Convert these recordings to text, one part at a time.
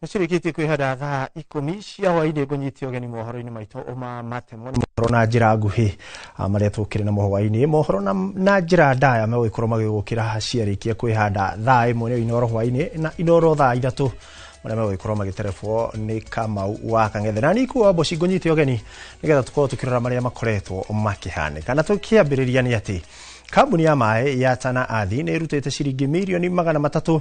Nĩcirĩkĩtie kwĩhanda thaa 10 cia hwaĩ-inĩ ngũnyite ũgeni mohoro-inĩ maitũ ũma matemo mohoro na njĩra nguhĩ marĩa tũkĩrĩ na mohwaĩ-inĩ mohoro na njĩra ndaya megũgĩkorwo magĩgũkĩra ciarĩkia kwĩhanda thaa 1 nĩyo Inoro hwaĩ-inĩ na Inoro thaa 3 marĩa megũgĩkorwo magĩterebwo nĩ Kamau wa Kang'ethe na niĩ kuwa Mboci ngũnyite ũgeni nĩgetha tũkorwo tũkĩrora marĩa makoretwo makĩhanĩka. Na tũkĩambĩrĩria nĩ atĩ kambuni ya maĩ ya Tana Athi nĩ ĩrutĩte ciringi mirioni 300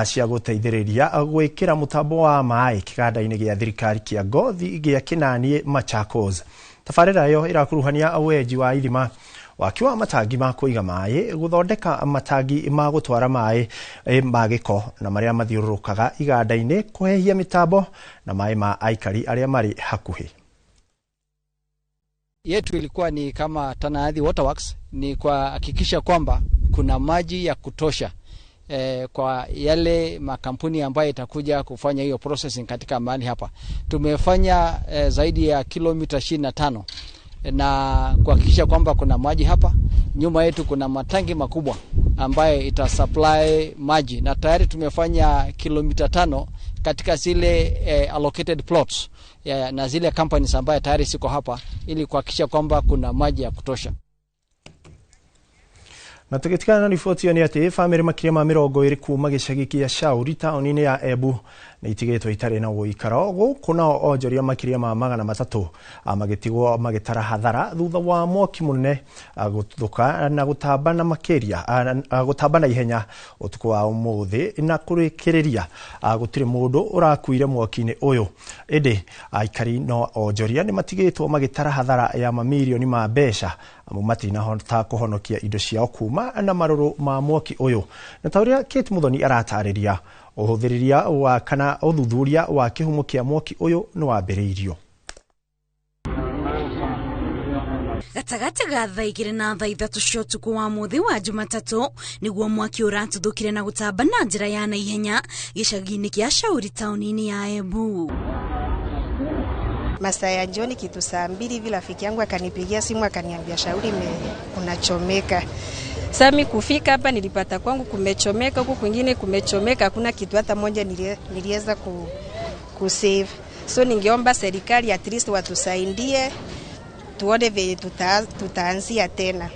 cia gũteithĩrĩria gwĩkĩra mũtambo wa maĩ kĩganda-inĩ gĩa thirikari kĩa Ngothi gĩa Kĩnaniĩ Machakos. Tabarĩra ĩyo ĩrakuruhania wenji wa ithima, waki wa matangi ma kũiga maĩ, gũthondeka matangi ma gũtwara maĩ ma gĩko na marĩa mathiũrũrũkaga iganda-inĩ, kũhehia mĩtambo na maĩ ma aikari arĩa marĩ hakuhĩ. Yetu ilikuwa ni kama Tana Athi Waterworks ni kuhakikisha kwamba kuna maji ya kutosha kwa yale makampuni ambayo itakuja kufanya hiyo processing katika mahali hapa. Tumefanya zaidi ya kilomita 25 na kuhakikisha kwamba kuna maji hapa. Nyuma yetu kuna matangi makubwa ambayo itasupply maji, na tayari tumefanya kilomita 5 katika zile allocated plots na zile companies ambayo tayari siko hapa, ili kuhakikisha kwamba kuna maji ya kutosha. Na tũgĩtigana na riboti ĩyo nĩ atĩ bamĩrĩ makĩria ma 20 kuma gĩcagi kĩa Shauri taũni-inĩ ya Embu nĩ itigĩtwo itarĩ na ũikaro gũkũ, nao onjoria makĩria ma 300 magĩtigwo magĩtara hathara thutha wa mwaki mũnene gũtuthũka na gũtamba na makĩria gũtamba na ihenya ũtukũ wa ũmũthĩ na kũrĩkĩrĩria gũtirĩ mũndũ ũrakuire mwaki-inĩ ũyũ. Ĩndĩ aikari no onjoria nĩ matigĩtwo magĩtara hathara ya mamirioni ma mbeca amu matinahota kũhonokia indo ciao kuma na marũrũ ma mwaki ũyũ. Na ta ũrĩa Kate Muthoni aratarĩria, ũhũthĩrĩria wa kana ũthuthuria wa kĩhumo kĩa mwaki ũyũ nĩ wambĩrĩirio. Gatagatĩ ga thaa 2 na thaa 3 cia ũtukũ wa mũthĩ wa Jumatatũ nĩguo mwaki ũratuthũkire na gũtamba na njĩra ya naihenya gĩcagi-inĩ kĩa Shauri taũni-inĩ ya Embu. Masaa ya jioni kitu saa 2 hivi rafiki yangu akanipigia simu akaniambia Shauri kunachomeka. Sasa kufika hapa nilipata kwangu kumechomeka, huku kwingine kumechomeka, hakuna kitu hata moja niliweza kusave. So ningeomba serikali at least watusaidie tuone vile tutaanzia tena.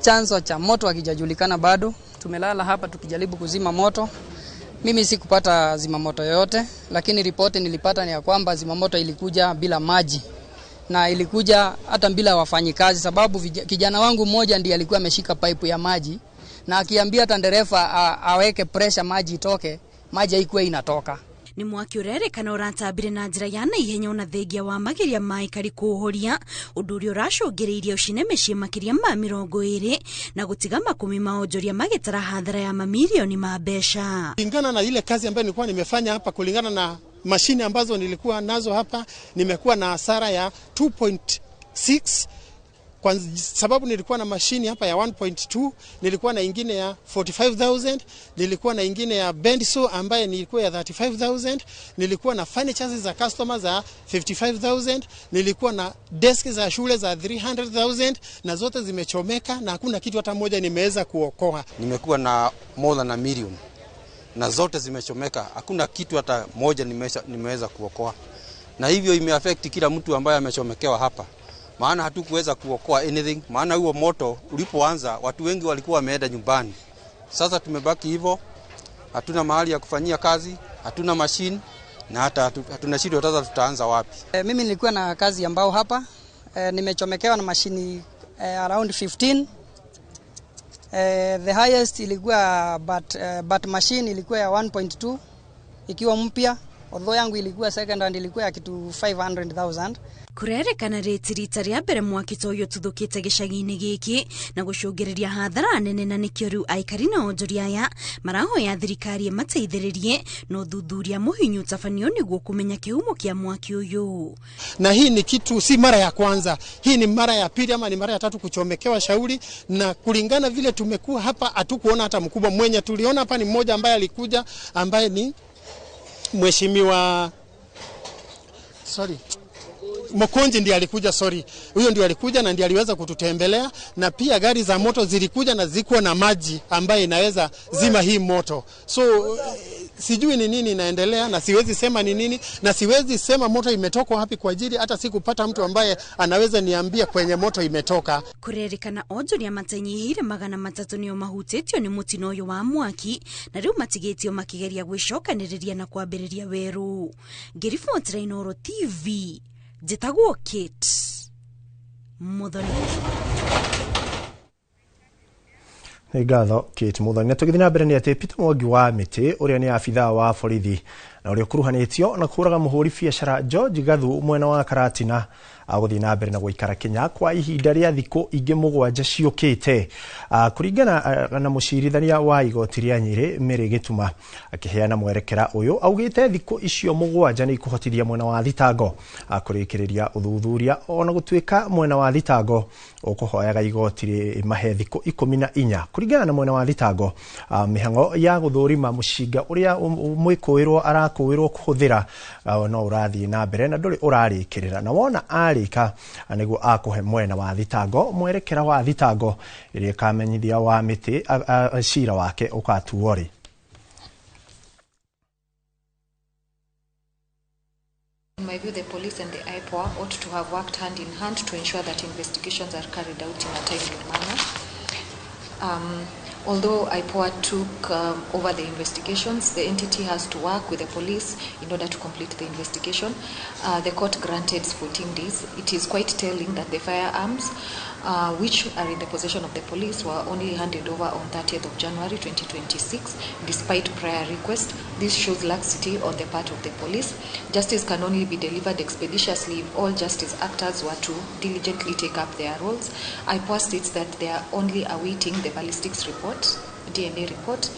Chanzo cha moto hakijajulikana bado. Tumelala hapa tukijaribu kuzima moto. Mimi sikupata zimamoto yoyote, lakini ripoti nilipata ni ya kwamba zimamoto ilikuja bila maji na ilikuja hata bila wafanyikazi, sababu kijana wangu mmoja ndiye alikuwa ameshika pipe ya maji na akiambia hata dereva aweke pressure maji itoke, maji haikuwa inatoka. Ni mwaki ũrerĩkana ũratambire na njĩra ya naihenya ona thengia wa mageria ma aikari kũũhoria, ũndũ ũrĩa ũracũngĩrĩirie ũcine mĩciĩ makĩria ma 20 na gũtiga makumi ma onjoria magĩtara hathara ya mamirioni ma mbeca. Kulingana na ile kazi ambayo nilikuwa nimefanya hapa, kulingana na mashine ambazo nilikuwa nazo hapa, nimekuwa na hasara ya 2.6 kwa sababu nilikuwa na mashini hapa ya 1.2, nilikuwa na ingine ya 45,000, nilikuwa na ingine ya bandsaw ambaye nilikuwa ya 35,000, nilikuwa na furnitures za customer za 55,000, nilikuwa na desk za shule za 300,000, na zote zimechomeka na hakuna kitu hata moja nimeweza kuokoa. Nimekuwa na more than a million na zote zimechomeka, hakuna kitu hata moja nimeweza kuokoa, na hivyo imeaffect kila mtu ambaye amechomekewa hapa. Maana hatukuweza kuokoa anything, maana huo moto ulipoanza watu wengi walikuwa wameenda nyumbani. Sasa tumebaki hivyo, hatuna mahali ya kufanyia kazi, hatuna machine na hata hatuna shida sasa tutaanza wapi. Mimi nilikuwa na kazi ambao hapa nimechomekewa na mashini around 15. The highest ilikuwa but machine ilikuwa ya 1.2 ikiwa mpya, although yangu ilikuwa second hand ilikuwa ya kitu 500,000. Kũrerĩkana rĩti rita rĩa mbere mwaki ta ũyũ ũtuthũkĩte gĩcagi-inĩ gĩkĩ na gũcũngĩrĩria hathara nene, na nĩkĩo rĩu aikari na onjoria aya marahoya thirikari ĩmateithĩrĩrie na ũthuthuria mũhinyu ũtabanio nĩguo kũmenya kĩhumo kĩa mwaki ũyũ. Na hii ni kitu si mara ya kwanza, hii ni mara ya pili ama ni mara ya tatu kuchomekewa Shauri, na kulingana vile tumekuwa hapa hatukuona hata mkubwa mwenye tuliona hapa ni mmoja ambaye alikuja ambaye ni mheshimiwa Mokonji ndiye alikuja, sorry. Huyo ndiye alikuja na ndiye aliweza kututembelea, na pia gari za moto zilikuja na zikuwa na maji ambaye inaweza zima hii moto. So Sijui ni nini inaendelea na siwezi sema ni nini na siwezi sema moto imetoka wapi kwa ajili hata sikupata mtu ambaye anaweza niambia kwenye moto imetoka. Kurerikana onjoria matanyihire 300 nio mahutĩtio nĩ mũtino ũyũ wa mwaki na rĩu matigĩtio makĩgeria gwĩcokanĩrĩria na kwambĩrĩria werũ. Ngĩribotera Inooro TV, njĩtagwo Kate Muthoni. Nĩ ngatho Kate Muthoni. Na tũgĩthiĩ na mbere nĩ atĩ Peter Mwangi wa Mĩtĩ ũrĩa nĩ abithaa wa borithi na ũrĩa ũkuruhanĩtio na kũraga mũhũri biacara George Gathu mwena wa Karatina agũthiĩ na mbere na gũikara Kenya kwa ihinda rĩa thikũ ingĩ 7 ciũkĩte, kũringana na mũcirithania wa igoti rĩa Nyĩrĩ Mary Gĩtuma. Akĩheana mwerekera ũyũ augĩte thikũ icio 7 nĩ ikũhotithia mwena wa thitango kũrĩkĩrĩria ũthuthuria, ona gũtuĩka mwena wa thitango ũkũhoyaga igoti rĩmahe thikũ 14. Kũringana na mwena wa thitango, mĩhang'o ya gũthũrima mũcinga ũrĩa mwĩkũĩrwo arakũĩrwo kũhũthĩra no ũrathiĩ na mbere na ndũrĩ ũrarĩkĩrĩra, na wona arĩka nĩguo akũhe mwena wa thitango mwerekera wa thitango ĩrĩa ĩkamenyithia wa Mĩtĩ cira wake ũgatuo rĩ. In my view, the police and the IPOA ought to have worked hand in hand to ensure that investigations are carried out in a timely manner. Although IPOA took over the investigations, the entity has to work with the police in order to complete the investigation. The court granted 14 days. It is quite telling that the firearms, which are in the possession of the police, were only handed over on 30th of January 2026, despite prior request. This shows laxity on the part of the police. Justice can only be delivered expeditiously if all justice actors were to diligently take up their roles. IPOA states that they are only awaiting the ballistics report, DNA report,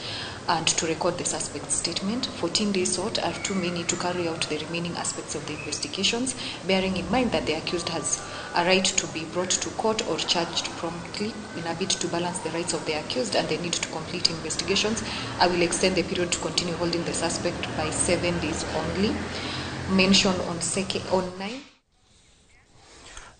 and to record the suspect's statement. 14 days sought are too many to carry out the remaining aspects of the investigations, bearing in mind that the accused has a right to be brought to court or charged promptly. In a bid to balance the rights of the accused and the need to complete investigations, I will extend the period to continue holding the suspect by 7 days only. Mention on 9.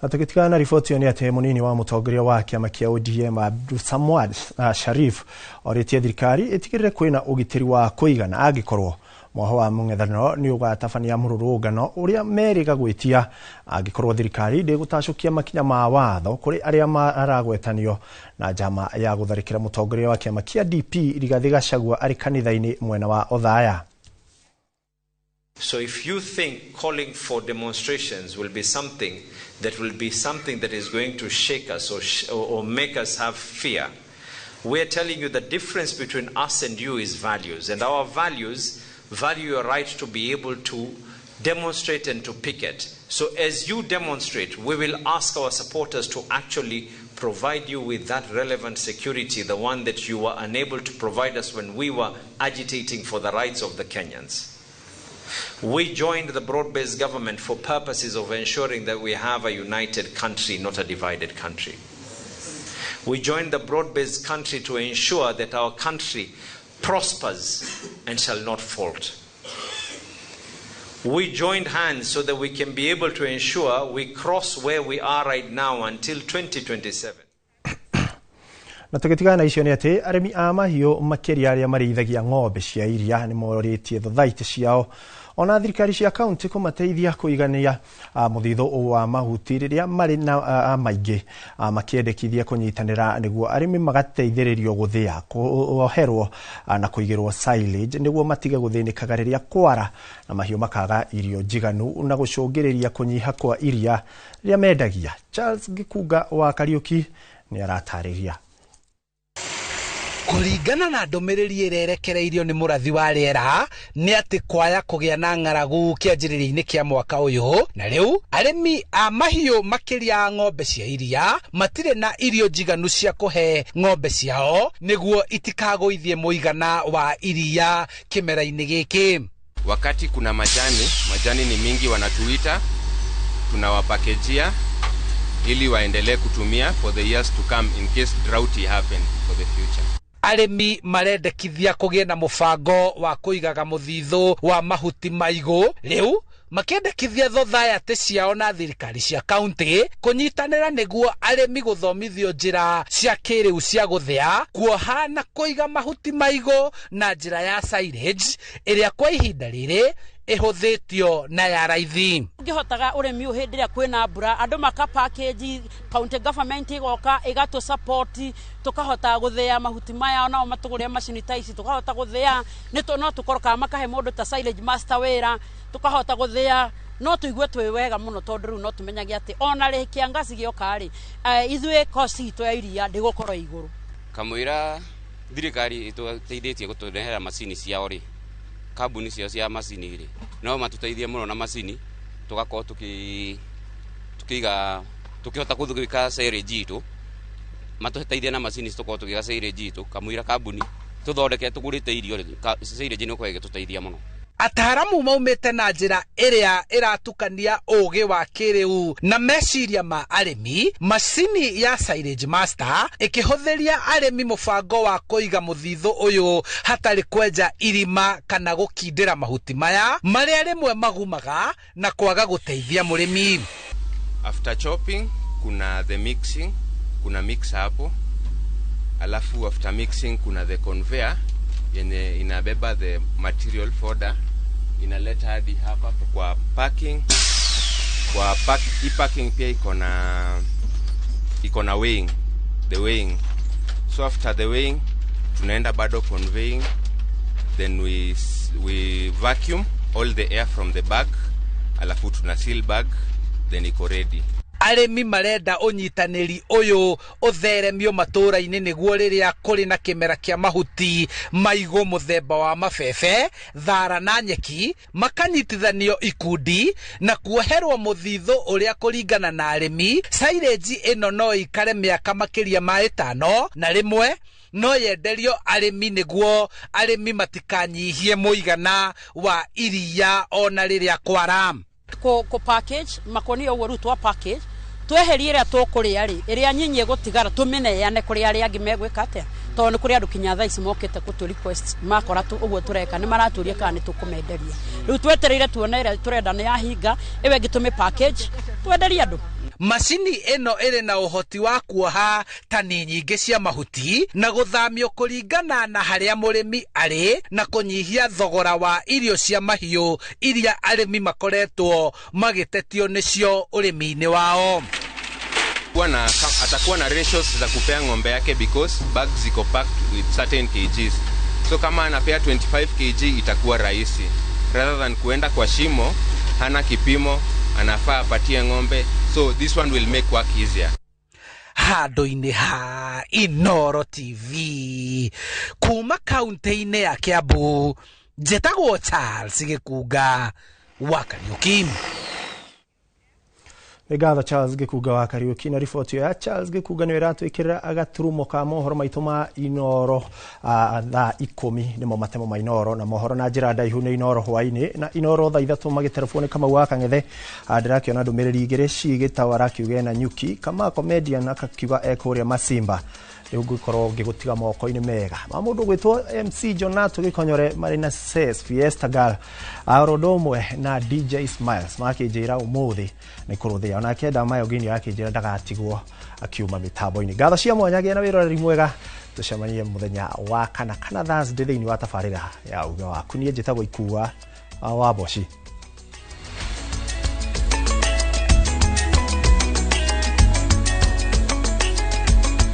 Na tũgĩtigana na riboti ĩyo nĩ atĩ mũnini wa mũtongoria wa kĩama kĩa ODM Abdulswamad Sharif orĩtie thirikari ĩtigĩrĩre kwĩna ũgitĩri wa kũigana angĩkorwo mwaho wa mũng'ethanĩro nĩ ũgatabania mũrũrũngano ũrĩa merĩga gwĩtia angĩkorwo thirikari ndĩgũtacũkia makinya ma watho kũrĩ arĩa maragwetanio na njama ya gũtharĩkĩra mũtongoria wa kĩama kĩa DP Rigathĩ Gachagua arĩ kanitha-inĩ mwena wa Othaya. So if you think calling for demonstrations will be something that is going to shake us or make us have fear, we're telling you the difference between us and you is values. And our values value your right to be able to demonstrate and to picket. So as you demonstrate, we will ask our supporters to actually provide you with that relevant security, the one that you were unable to provide us when we were agitating for the rights of the Kenyans. We joined the broad-based government for purposes of ensuring that we have a united country, not a divided country. We joined the broad-based country to ensure that our country prospers and shall not fault. We joined hands so that we can be able to ensure we cross where we are right now until 2027. Na tũgĩtigana na icio nĩ atĩ arĩmi a mahiũ makĩria arĩa marĩithagia ng'ombe cia iria nĩ morĩtie thothaitĩ ciao ona thirikari cia kaunti kũmateithia kũigania mũthithũ wa mahuti rĩrĩa marĩ na maingĩ, makĩendekithia kũnyitanĩra nĩguo arĩmi magateithĩrĩrio gũthĩa, kũoherwo na kũigĩrwo silage nĩguo matige gũthĩnĩkaga rĩrĩa kwara na mahiũ makaga irio njiganu na gũcũngĩrĩria kũnyiha kwa iria rĩrĩa mendagia. Charles Gĩkunga wa Kariũki nĩ aratarĩria. Kũringana na ndũmĩrĩri ĩrĩa ĩrekereirio nĩ mũrathi wa rĩera nĩ atĩ kwaya kũgĩa na ng'aragu kĩanjĩrĩria-inĩ kĩa mwaka ũyũ, na rĩu arĩmi a mahiũ makĩria ng'ombe cia iria matirĩ na irio njiganu cia kũhe ng'ombe ciao nĩguo itikagũithie mũigana wa iria kĩmera-inĩ gĩkĩ. Wakati kuna majani, majani ni mingi, wanatuita tunawapakejia ili waendelee kutumia for the years to come in case drought happen for the future. Arĩmi marendekithia kũgĩe na mũbango wa kũigaga mũthithũ wa mahuti maigũ rĩu Makĩendekithia thothayaty ciao na thirikari cia kaunti kũnyitanĩra nĩguo arĩmi gũthomithio njĩra cia kĩrĩu cia gũthĩa, kuoha na kũiga mahuti maigũ na njĩra ya silage ĩrĩa kwa ihinda rĩrĩ ĩhũthĩtio na ya raithi. Ngĩhotaga ũrĩmi ũyũ hĩndĩ ĩrĩa kwĩna mbura, andũ maka package, county government ĩgoka ĩgatũ support, tũkahota gũthĩa mahuti maya, nao matũgũrĩre macini ta ici tũkahota gũthĩa. Nĩ no tũkorwo kana makahe mũndũ ta silage master wĩra, tũkahota gũthĩa, no tũigue twĩ wega mũno, tondũ rĩu no tũmenyage atĩ ona rĩ kĩangaci gĩoka rĩ, ithuĩ cost itũ ya iria ndĩgũkorwo igũrũ. Kamũira thirikari ĩtũteithĩtie gũtũrehera macini ciao rĩ, kambuni ciao cia macini rĩ, no matũteithie mũno na macini, tũgakorwo tukiiga tukĩhota gwĩka silage itũ, matũteithie na macini tũkorwo tũgĩka silage itũ. Kamũira kambuni tũthondeke tũgũrĩte irio rĩ, silage nĩ ĩkoragwo ĩgĩtũteithia mũno. Ataaramu maumĩte na njĩra ĩrĩa ĩratukania ũũgĩ wa kĩrĩu na meciria ma arĩmi, macini ya Silage Master ĩkĩhũthĩria arĩmi mũbango wa kũiga mũthithũ ũyũ hatarĩ kwenja irima kana gũkindĩra mahuti maya marĩa rĩmwe magumaga na kwaga gũteithia mũrĩmi. After chopping kuna the mixing, kuna mixer hapo, alafu after mixing kuna the conveyor yenye inabeba the material fodder, inaleta hadi hapa kwa packing. Kwa pack, hii packing pia iko na weighing, the weighing. So after the weighing tunaenda bado conveying, then we vacuum all the air from the bag, alafu tuna seal bag, then iko ready. Arĩmi marenda ũnyitanĩri ũyũ ũtheremio matũũra-inĩ nĩguo rĩrĩa kũrĩ na kĩmera kĩa mahuti maigũ mũthemba wa mabebe, thara na nyeki, makanyitithanio ikundi na kuoherwo mũthithũ ũrĩa kũringana na arĩmi. Silage ĩno no ĩikare mĩaka makĩria ma 5 na rĩmwe no yenderio arĩmi nĩguo arĩmi matikanyihie mũigana wa iria ona rĩrĩa kwara. Kũ package makonia ũguo rĩu twa package, tweherie ĩrĩa tũkũrĩa rĩ, ĩrĩa nyinyi ĩgũtigara tũmĩneane kũrĩ arĩa angĩ megwĩka atĩa, tondũ nĩ kũrĩ andũ kinya thaa ici mokĩte kũtũ request, makora ũguo tũreka nĩ maratũria kana nĩ tũkũmenderia. Rĩu twetereire tuone ĩrĩa tũrenda nĩ yahinga, ĩyo ĩngĩ tũmĩ package twenderie andũ. Macini ĩno ĩrĩ na ũhoti wa kuoha tani nyingĩ cia mahuti na gũthamio kũringana na harĩa mũrĩmi arĩ na kũnyihia thogora wa irio cia mahiũ iria arĩmi makoretwo magĩtetio nĩcio ũrĩmi-inĩ wao. Atakuwa na ratios za kupea ng'ombe yake because bags ziko packed with certain kgs. So kama anapea 25 kg itakuwa rahisi rather than kuenda kwa shimo, hana kipimo, anafaa apatie ng'ombe. So this one will make work easier. Handũ-inĩ ha Inoro TV kuma kaunti-inĩ ya Kiambu, njĩtagwo Charles Gĩkunga wa Kariũki. Nĩ ngatho Charles Gĩkunga wa Kariũki na riboti ya Charles Gĩkunga nĩyo ĩratwĩkĩrĩra agaturumo ka mohoro maitũ ma Inoro. Thaa 10 nĩmo matemo ma Inoro na mohoro na njĩra ndaihu nĩ Inoro hwainĩ na Inoro thaa 3 magĩterebwo nĩ Kamau wa Kang'ethe. Ndĩrakĩona ndũmĩrĩri igĩrĩ cigĩtawo arakiuga ena nyuki kama comedian, akakiuga ekũrĩa Masimba. Rĩu ngũkorwo ngĩgũtiga moko-inĩ mega ma mũndũ gwĩtwo MC Jonato Gĩkonyore marĩ na Ses Fiesta Girl oro ũndũ ũmwe na DJ Smiles, makĩnjĩra ũmũthĩ nĩ kũrũthĩa onake Ndamayo Ngini akĩnjĩra ndagatigwo akiuma mĩtambo-inĩ. Ngatho cia mwanya, gĩa na wĩroreri mwega, tũcemanie mũthenya wa kana kana Thursday thĩinĩ wa tabarĩra ya uge waku. Niĩ njĩtagwo Ikua wa Boci.